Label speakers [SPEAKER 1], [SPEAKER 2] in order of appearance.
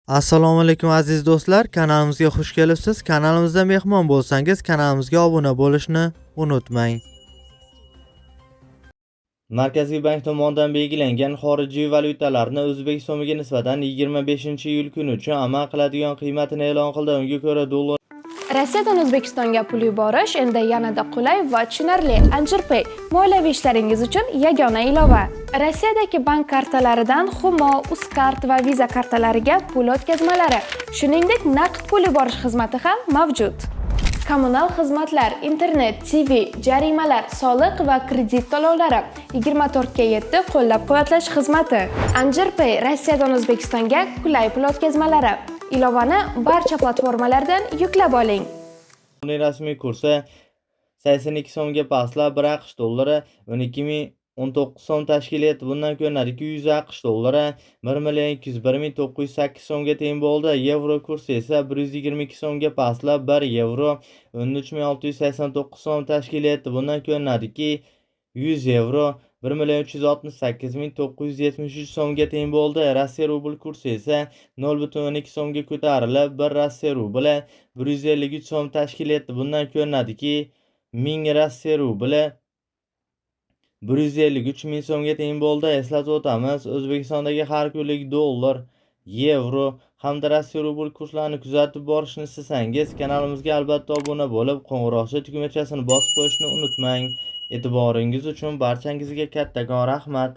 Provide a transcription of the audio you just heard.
[SPEAKER 1] Assalomu alaykum aziz do'stlar, kanalimizga xush kelibsiz. Kanalimizda mehmon bo'lsangiz, kanalimizga obuna bo'lishni unutmang.
[SPEAKER 2] Markaziy bank tomonidan belgilangan xorijiy valyutalarni o'zbek so'miga nisbatan 25-iyul kuni uchun amal qiladigan qiymatini e'lon qildi. Unga ko'ra, dollar
[SPEAKER 3] Rossiyadan O'zbekistonga pul yuborish endi yanada qulay va tushunarli. Anjirpay moliyaviy ishlaringiz uchun yagona ilova. Rossiyadagi bank kartalaridan Humo, Uzcard va Visa kartalariga pul o'tkazmalari, shuningdek, naqd pul yuborish xizmati ham mavjud. Kommunal xizmatlar, internet, TV, jarimalar, soliq va kredit to'lovlari, 24:7 qo'llab-quvvatlash xizmati. Anjirpay Rossiyadan O'zbekistonga qulay pul o'tkazmalari. Ilovani barcha platformalardan yuklab oling.
[SPEAKER 2] Rasmiy kursi 82 so'mga pastlab, 1 AQSh dollari 12 019 so'm tashkil etdi. Bundan ko'rinadiki, 100 AQSh dollari 1 million 201 ming 908 so'mga teng bo'ldi. Yevro kursi esa 122 so'mga pastlab, 1 yevro 13 ming 689 so'm tashkil etdi. Bundan ko'rinadiki, 100 yevro 1 million 368 ming 973 so'mga teng bo'ldi. Rossiya rubl kursi esa 0,12 so'mga ko'tarilib, 1 Rossiya rubli 153 so'm tashkil etdi. Bundan ko'rinadiki, 1000 Rossiya rubli 153 ming so'mga teng bo'ldi. Eslatib o'tamiz, O'zbekistondagi har kunlik dollar, yevro hamda Rossiya rubl kurslarini kuzatib borishni istasangiz, kanalimizga albatta obuna bo'lib, qo'ng'iroqcha tugmachasini bosib qo'yishni unutmang. E'tiboringiz uchun barchangizga kattakon rahmat.